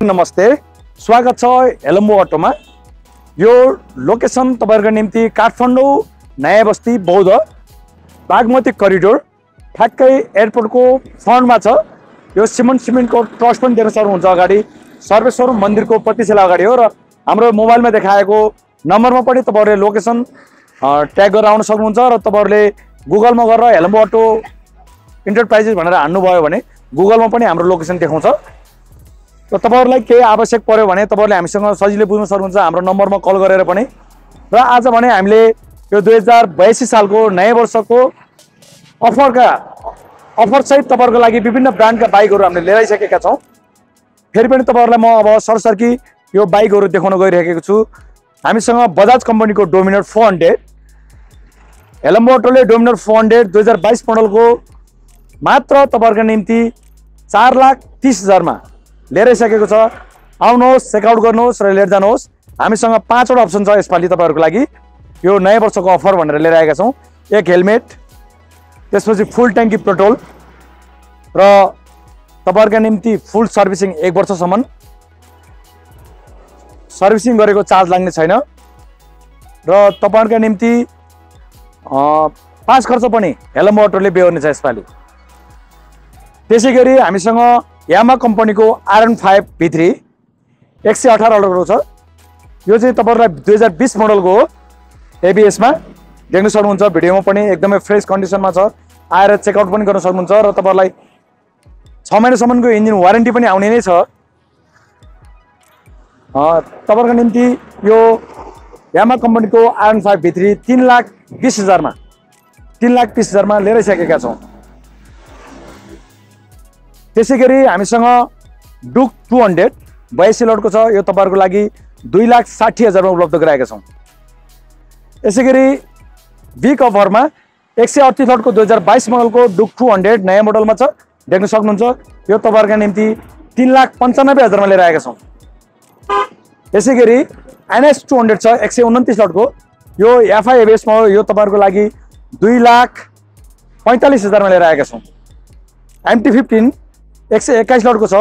नमस्ते, स्वागत छ हेलम्बो अटोमा। यो लोकेसन तपाईहरुको निम्ति काठमाडौँ नयाँ बस्ती बौद्ध बागमती करिडोर ठ्याक्कै एयरपोर्टको फ्रन्टमा छ। यो सिमेन्टको ट्रस्ट पनि देख्न सक्नुहुन्छ। अगाडि सर्वेश्वर मन्दिरको प्रतिशिला अगाडि हो र हाम्रो मोबाइलमा देखाएको नम्बरमा पनि तपाईहरुले लोकेसन ट्याग गरेर आउन सक्नुहुन्छ र तपाईहरुले गुगलमा गरेर हेलम्बो अटो इन्टरप्राइजेस भनेर हान्नुभयो भने गुगलमा पनि हाम्रो लोकेसन देखाउँछ। र तपाईहरुलाई केही आवश्यक पर्यो भने तपाईहरुले हामीसँग सजिलै बुझ्न सक्नुहुन्छ हाम्रो नम्बरमा कल गरेर पनि। र आज भने हामीले यो 2082 सालको नयाँ वर्षको अफर सहित तपाईहरुको लागि विभिन्न ब्रान्डका बाइकहरु हामीले लिएर आइसकेका छौं। फेरि पनि तपाईहरुलाई म अब सरसर्की यो बाइकहरु देखाउन गइरहेको छु। हामीसँग बजाज कम्पनीको डोमिनर 400 हेलम्बो अटोले डोमिनर 400 2022 मोडलको मात्र तपाईहरुको निम्ति 4,30,000 मा लिएर आइसकेको छ। आउनुहोस्, चेकआउट गर्नुहोस् र लिएर जानुहोस्। हामीसँग 5 वटा अप्सन छ यसपालि तपाईहरुको लागि। यो नयाँ वर्षको अफर भनेर लिएर आएका छौं। एक हेलमेट, त्यसपछि फुल ट्याङ्की पेट्रोल र तपाईहरुको निम्ति फुल सर्भिसिङ 1 वर्षसम्म। सर्भिसिङ गरेको चार्ज लाग्ने छैन र तपाईहरुको निम्ति पास खर्च पनि हेलम्बो अटोले बेहोर्ने छ यसपालि। त्यसैगरी हामीसँग यामा कम्पनीको RN5 V3 118 अर्डरको छ। यो चाहिँ तपाईहरुलाई 2020 मोडलको हो। ABS मा देख्न सक्नुहुन्छ, भिडियोमा पनि एकदमै फ्रेश कन्डिसनमा छ। आएर चेकआउट पनि गर्न सक्नुहुन्छ र तपाईहरुलाई 6 महिनासम्मको इन्जिन वारेन्टी पनि आउने नै छ। तपाईहरुको निम्ति यो यामा कम्पनीको RN5 V3 3,20,000 मा 3,30,000 मा लिएर आइसकेका छौं। त्यसैगरी हामीसँग डुक 200 82 लटको छ। यो तपाईहरुको लागि 2,60,000 मा उपलब्ध गराएका छौं। यसैगरी वीक अफरमा 138 लटको 2022 मोडलको डुक 200 नयाँ मोडलमा छ, देख्न सक्नुहुन्छ। यो तपाईहरुको निम्ति 3,95,000 मा लिएर आएका छौं। यसैगरी NS 200 छ 129 लटको। यो FI ABS मा हो। यो तपाईहरुको लागि 2,45,000 मा लिएर आएका छौं। MT15 121 लटको छ।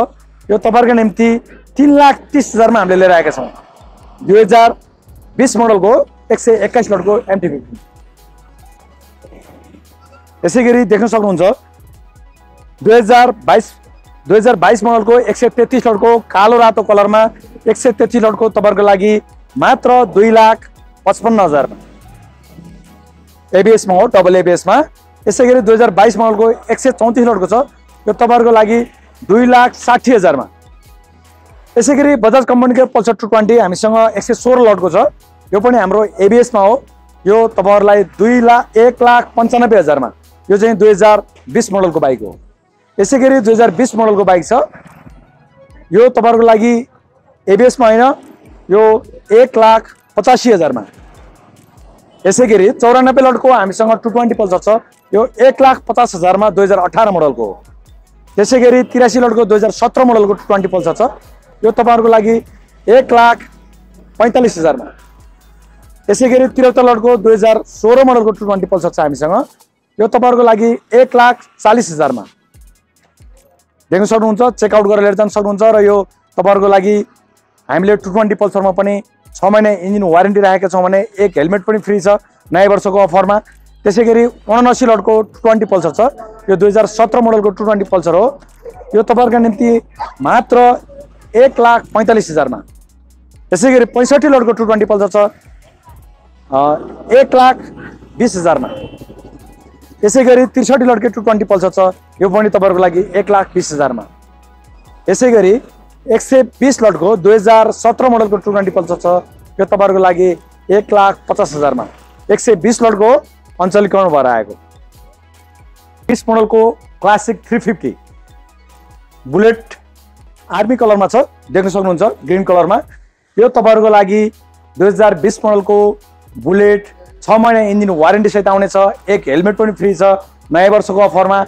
यो तपाईहरुको निम्ति 3,30,000 मा हामीले लिएर आएका छौं। 2020 मोडलको 121 लटको MT15। यसैगरी देख्न सक्नुहुन्छ 2022 मोडलको 133 लटको कालो रातो कलरमा 133 लटको तपाईहरुको लागि मात्र 2,55,000 मा ABS मा हो, डबल ABS मा। यसैगरी 2022 मोडलको 134 लटको छ। यो तपाईहरुको लागि 2,60,000 मा। यसैगरी बजाज कम्पनीको पल्सर 220 हामीसँग 116 लटको छ। यो पनि हाम्रो ABS मा हो। यो तपाईहरुलाई 1,95,000 मा। यो चाहिँ 2020 मोडलको बाइक हो। यसैगरी 2020 मोडलको बाइक छ। यो तपाईहरुको लागि ABS मा हैन, यो 1,85,000 मा। यसैगरी 94 लटको हामीसँग 220 पल्सर छ। यो 1,50,000 मा 2018 मोडलको हो। त्यसैगरी 83 लटको 2017 मोडलको 220 पल्सर छ। यो तपाईहरुको लागि 1,45,000 मा। यसैगरी 73 लटको 2016 मोडलको 220 पल्सर छ हामीसँग। यो तपाईहरुको लागि 1,40,000 मा। देख्न सक्नुहुन्छ, चेकआउट गरेर लिएर जान सक्नुहुन्छ। र यो तपाईहरुको लागि हामीले 220 पल्सरमा पनि 6 महिना इन्जिन वारेन्टी राखेका छौं भने एक हेलमेट पनि फ्री छ नयाँ वर्षको अफरमा। त्यसैगरी 79 लटको 220 पल्सर छ। यो 2017 मोडलको 220 पल्सर हो। यो तपाईहरुको निम्ति मात्र 1,45,000 मा। त्यसैगरी 65 लटको 220 पल्सर छ 1,20,000 मा। यसैगरी 63 लटको 220 पल्सर छ। यो पनि तपाईहरुको लागि 1,20,000 मा। यसैगरी 120 लटको 2017 मोडलको 220 पल्सर छ। यो तपाईहरुको लागि 1,50,000 मा। 120 लटको अञ्चलीकरण भएर आएको 20 मोडलको क्लासिक 350 बुलेट आर्मी कलरमा छ, देख्न सक्नुहुन्छ, ग्रीन कलरमा। यो तपाईहरुको लागि 2020 मोडलको बुलेट 6 महिना इन्जिन वारेन्टी सहित आउने छ। एक हेलमेट पनि फ्री छ नयाँ वर्षको अफरमा।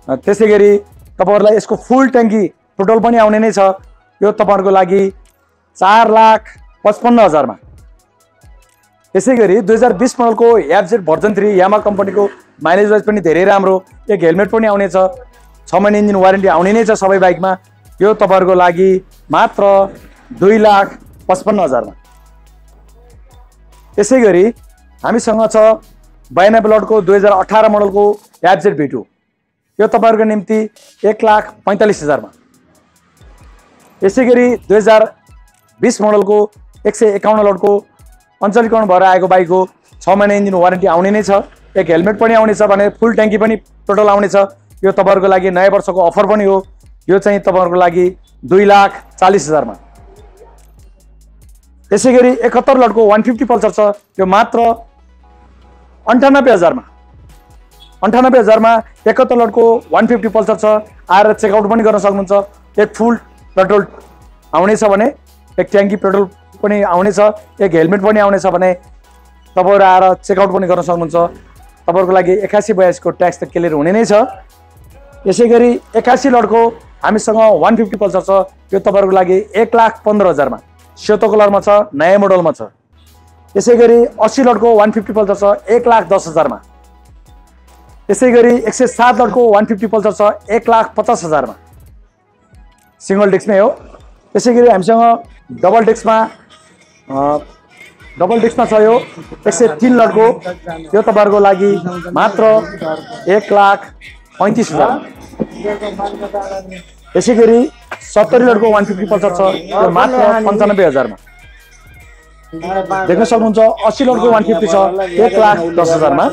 त्यसैगरी तपाईहरुलाई यसको फुल ट्याङ्की पेट्रोल पनि आउने नै छ। यो तपाईहरुको लागि 4,55,000 मा। यसैगरी 2020 मोडलको FZ भर्जन 3 यामा कम्पनीको माइलेज वाइज पनि धेरै राम्रो, एक हेलमेट पनि आउने छ, 6 महिना इन्जिन वारेन्टी आउने नै छ सबै बाइकमा। यो तपाईहरुको लागि मात्र 2,55,000 मा। यसैगरी हामीसँग छ 92 लटको 2018 मोडलको एफजेड V2, यो तपाईहरुको निम्ति 1,45,000 मा। यसैगरी 2020 मोडलको 151 लटको अञ्चलीकरण भएर आएको बाइक हो, 6 महिना इन्जिन वारेन्टी आउने नै छ, एक हेलमेट पनि आउने छ भने फुल ट्याङ्की पनि पेट्रोल आउने छ। यो तपाईहरुको लागि नयाँ वर्षको अफर पनि हो। यो चाहिँ तपाईहरुको लागि 2,40,000 मा। यसैगरी 71 लटको 150 पल्सर छ, यो मात्र 98,000 मा। 98,000 मा 71 लटको 150 पल्सर छ, आएर चेकआउट पनि गर्न सक्नुहुन्छ। एक फुल पेट्रोल आउने छ भने एक ट्याङ्की पेट्रोल पनि आउने छ, एक हेलमेट पनि आउने छ भने तपाईहरु आएर चेकआउट पनि गर्न सक्नुहुन्छ। तपाईहरुको लागि 81-82 को ट्याक्स त क्लियर हुने नै छ। यसैगरी 81 लटको हामीसँग 150 पल्सर छ, यो तपाईहरुको लागि 1,15,000 मा, सेतो कलरमा छ, नयाँ मोडलमा छ। यसैगरी 80 लटको 150 पल्सर छ 1,10,000 मा। यसैगरी 107 लटको 150 पल्सर छ 1,50,000 मा, सिंगल डिस्कमै हो। यसैगरी हामीसँग डबल डिस्कमा छ यो 103 लटको, यो तपाईहरुको लागि मात्र 1,35,000 मा। यसैगरी 70 लटको 150 पल्सर छ, यो मात्र 95,000 मा। देख्न सक्नुहुन्छ 80 लटको 150 छ 1,10,000 मा।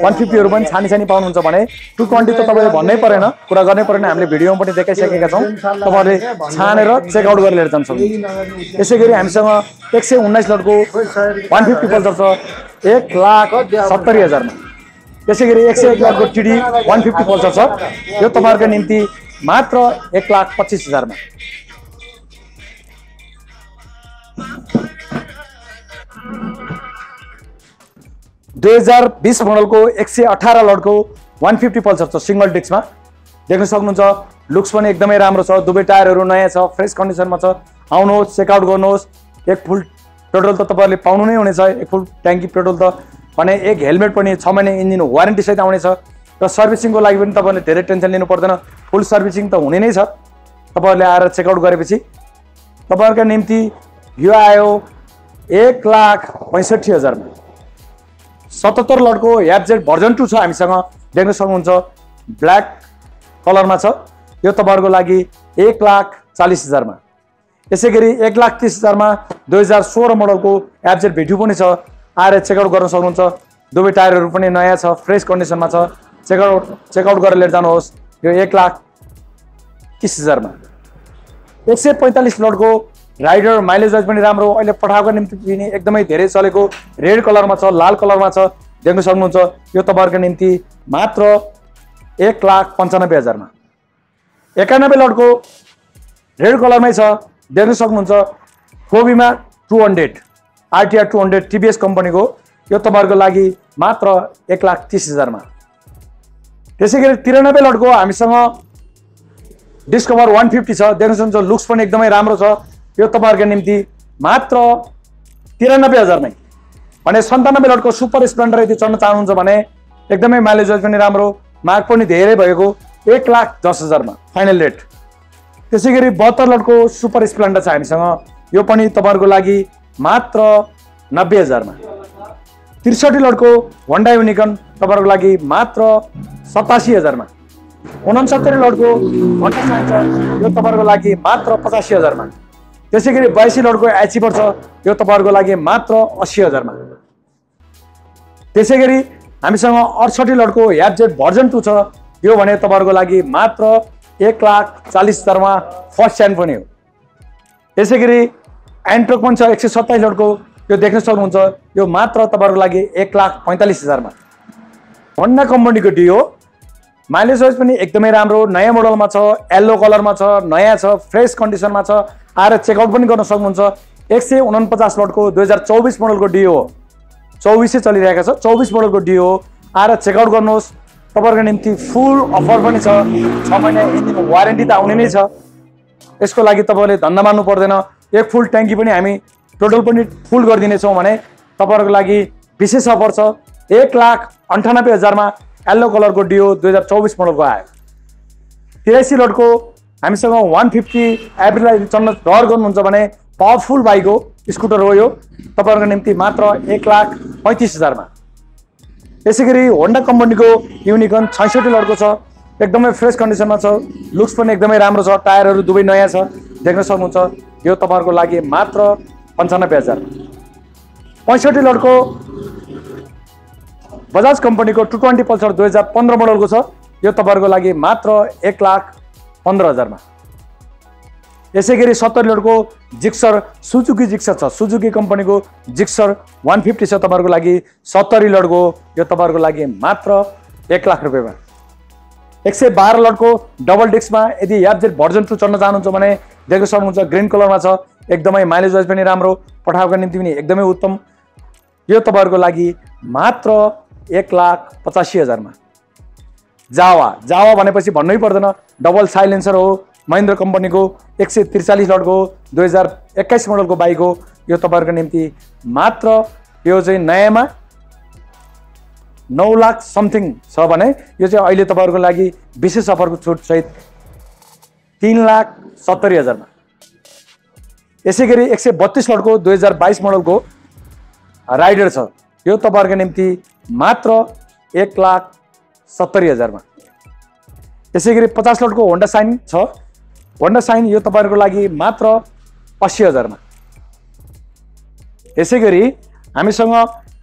150 हरु पनि छानी पाउनुहुन्छ भने 220 त तपाईले भन्नै परेन, कुरा गर्नै परेन, हामीले भिडियोमा पनि देखाइसकेका छौं। तपाईहरुले छानेर चेकआउट गरेर लिएर जान सक्नुहुन्छ। यसैगरी हामीसँग 119 लटको 150 पल्सर छ 1,70,000 मा। यसैगरी 101 लटको टिडी 150 पल्सर छ, यो तपाईहरुको निम्ति मात्र 1,25,000 मा। दो 2020 मोडलको 118 लटको 150 पल्सर छ, सिंगल डिस्कमा। देख्न सक्नुहुन्छ लुक्स पनि एकदमै राम्रो छ, दुवै टायरहरु नयाँ छ, फ्रेश कन्डिसनमा छ। आउनुहोस्, चेकआउट गर्नुहोस्। एक फुल पेट्रोल त तपाईहरुले पाउनु नै हुनेछ, एक फुल ट्याङ्की पेट्रोल त भने एक हेलमेट पनि 6 महिना इन्जिन वारेन्टी सहित आउने छ। र सर्भिसिङको लागि पनि तपाईहरुले धेरै टेन्सन लिनु पर्दैन, फुल सर्भिसिङ त हुने नै छ। तपाईहरुले आएर चेकआउट गरेपछि तपाईहरुको निम्ति यो आयो 1,65,000 मा। 77 लटको एफजेड भर्जन 2 छ हामीसँग, देख्न सक्नुहुन्छ ब्ल्याक कलरमा छ, यो तपाईहरुको लागि 1,40,000 मा। यसैगरी 1,30,000 मा 2016 मोडलको एफजेड V2 पनि छ, आएर चेकआउट गर्न सक्नुहुन्छ। दुवै टायरहरु पनि नयाँ छ, फ्रेश कन्डिसनमा छ। चेकआउट गरेर लिएर जानुहोस्। यो 1,30,000 मा। 145 लटको राइडर, माइलेज पनि राम्रो, अहिले पठाएको निम्ति पनि एकदमै धेरै चलेको रेड कलरमा छ, लाल कलरमा छ। देख्न सक्नुहुन्छ यो तपाईहरुको निम्ति मात्र 1,95,000 मा। 91 लटको रेड कलरमै छ, देख्न सक्नुहुन्छ फोबीमा 200 RTR 200 TVS कम्पनीको, यो तपाईहरुको लागि मात्र 1,30,000 मा। त्यसैगरी 93 लटको हामीसँग डिस्कभर 150 छ, देख्न सक्नुहुन्छ लुक्स पनि एकदमै राम्रो छ, यो तपाईहरुको निम्ति मात्र 93,000 मै। भने 97 लटको सुपर स्प्लेन्डर यदि चढ्न चाहनुहुन्छ भने एकदमै माइलेज पनि राम्रो, मार्क पनि धेरै भएको 1,10,000 मा फाइनल रेट। त्यसैगरी 72 लटको सुपर स्प्लेन्डर छ हामीसँग, यो पनि तपाईहरुको लागि मात्र 90,000 मा। 63 लटको होन्डा युनिकर्न तपाईहरुको लागि मात्र 87,000 मा। 69 लटको होन्डा साइन छ, यो तपाईहरुको लागि मात्र 85,000 मा। त्यसैगरी 82 लटको एचिपर छ, यो तपाईहरुको लागि मात्र 80,000 मा। त्यसैगरी हामीसँग 68 लटको एफजेड भर्जन 2 छ, यो भने तपाईहरुको लागि मात्र 1,40,000 मा, फर्स्ट ह्यान्ड पनि हो। त्यसैगरी एन्ट्रोक पनि छ 127 लटको, यो देख्न सक्नुहुन्छ, यो मात्र तपाईहरुको लागि 1,45,000 मा। होन्डा कम्पनीको डियो, माइलेज पनि एकदमै राम्रो, नयाँ मोडलमा छ, येलो कलरमा छ, नयाँ छ, फ्रेश कन्डिसनमा छ। आएर चेकआउट पनि गर्न सक्नुहुन्छ। 149 लटको 2024 मोडलको डियो हो, 24 चलिरहेको छ, 24 मोडलको डियो हो। आएर चेकआउट गर्नुहोस्। तपाईहरुको निम्ति फुल अफर पनि छ, 6 महिना इन्जिन वारेन्टी त आउने नै छ। यसको लागि तपाईहरुले धन्दा मान्नु पर्दैन, एक फुल ट्याङ्की पनि हामी पेट्रोल पनि फुल गरिदिने छौं भने तपाईहरुको लागि विशेष अफर छ। 1,98,000 मा येलो कलरको डियो 2024 मोडलको आयो। 83 लटको हामीसँग 150 एभरेजलाई चढ्न डर गर्नुहुन्छ भने पावरफुल बाइक हो, स्कुटर हो यो, तपाईँहरूको निम्ति मात्र 1,35,000 मा। यसै गरी होन्डा कम्पनीको युनिकर्न 66 लडको छ, एकदमै फ्रेस कन्डिसनमा छ, लुक्स पनि एकदमै राम्रो छ, टायरहरू दुवै नयाँ छ, देख्न सक्नुहुन्छ। यो तपाईँहरूको लागि मात्र 95,000। 65 लडको बजाज कम्पनीको 220 पल्सर 2015 मोडलको छ, यो तपाईँहरूको लागि मात्र 1,15,000 मा। यसै गरी 70 लडको जिक्सर सुजुकी जिक्सर छ, सुजुकी कम्पनीको जिक्सर 150 छ तपाईँहरूको लागि 70 लडको, यो तपाईँहरूको लागि मात्र 1 लाख रुपियाँमा। 112 लडको डबल डिस्कमा यदि एफजेड भर्जन 2 चढ्न चाहनुहुन्छ भने देख्न सक्नुहुन्छ, ग्रीन कलरमा छ, एकदमै माइलेज वाइज पनि राम्रो, पठाउको निम्ति पनि एकदमै उत्तम। यो तपाईँहरूको लागि मात्र 1,85,000 मा। जावा भनेपछि भन्नै पर्दैन, डबल साइलेन्सर हो, महिन्द्रा कम्पनीको 143 लडको 2021 मोडलको बाइक हो, यो तपाईँहरूको निम्ति मात्र यो चाहिँ नयाँमा 9 लाख समथिङ छ भने यो चाहिँ अहिले तपाईँहरूको लागि विशेष अफरको छुट सहित 3,70,000 मा। यसै गरी 132 लडको 2022 मोडलको राइडर छ, यो तपाईँहरूको निम्ति मात्र 1,70,000 मा। यसै गरी 50 लडको होन्डा साइन छ, होन्डा साइन यो तपाईँहरूको लागि मात्र 80,000 मा। यसै गरी हामीसँग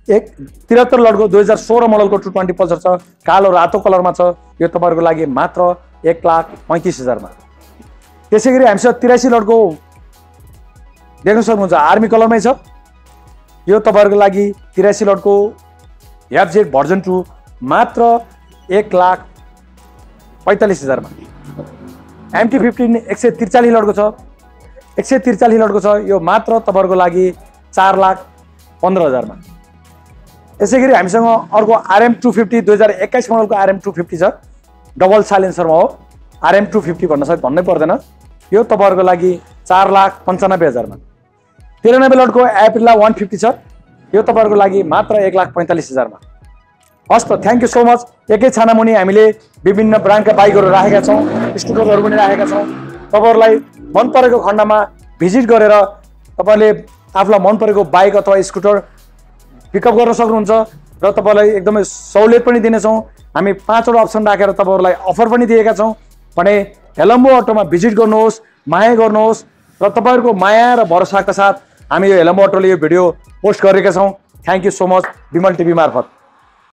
73 लडको 2016 मोडलको 220 पल्सर छ, कालो रातो कलरमा छ, यो तपाईँहरूको लागि मात्र 1,35,000 मा। त्यसै गरी हामीसँग 83 लडको देख्न सक्नुहुन्छ आर्मी कलरमै छ, यो तपाईँहरूको लागि 83 लडको एफजेड भर्जन 2 मात्र 1,45,000 मा। MT-15 143 लडको छ, 143 लडको छ, यो मात्र तपाईँहरूको लागि 4,15,000 मा। यसै गरी हामीसँग अर्को RM250 2021 मोडलको RM250 छ, डबल साइलेन्सरमा हो, RM250 भन्नै पर्दैन, यो तपाईँहरूको लागि 4,95,000 मा। 93 लडको एप्रिला 150 छ, यो तपाईँहरूको लागि मात्र 1,45,000 मा। हस् त, थ्याङ्क यू सो मच। एकै छानामुनि हामीले विभिन्न ब्रान्डका बाइकहरू राखेका छौँ, स्कुटरहरू पनि राखेका छौँ। तपाईँहरूलाई मन परेको खण्डमा भिजिट गरेर तपाईँले आफूलाई मन परेको बाइक अथवा स्कुटर पिकअप गर्न सक्नुहुन्छ र तपाईँलाई एकदमै सहुलियत पनि दिनेछौँ। हामी 5 वटा अप्सन राखेर तपाईँहरूलाई अफर पनि दिएका छौँ भने हेलम्बो अटोमा भिजिट गर्नुहोस्, माया गर्नुहोस् र तपाईँहरूको माया र भरोसाका साथ हामी यो हेलम्बो अटोले यो भिडियो पोस्ट गरेका छौँ। Thank you so much Bimal TV मार्फत।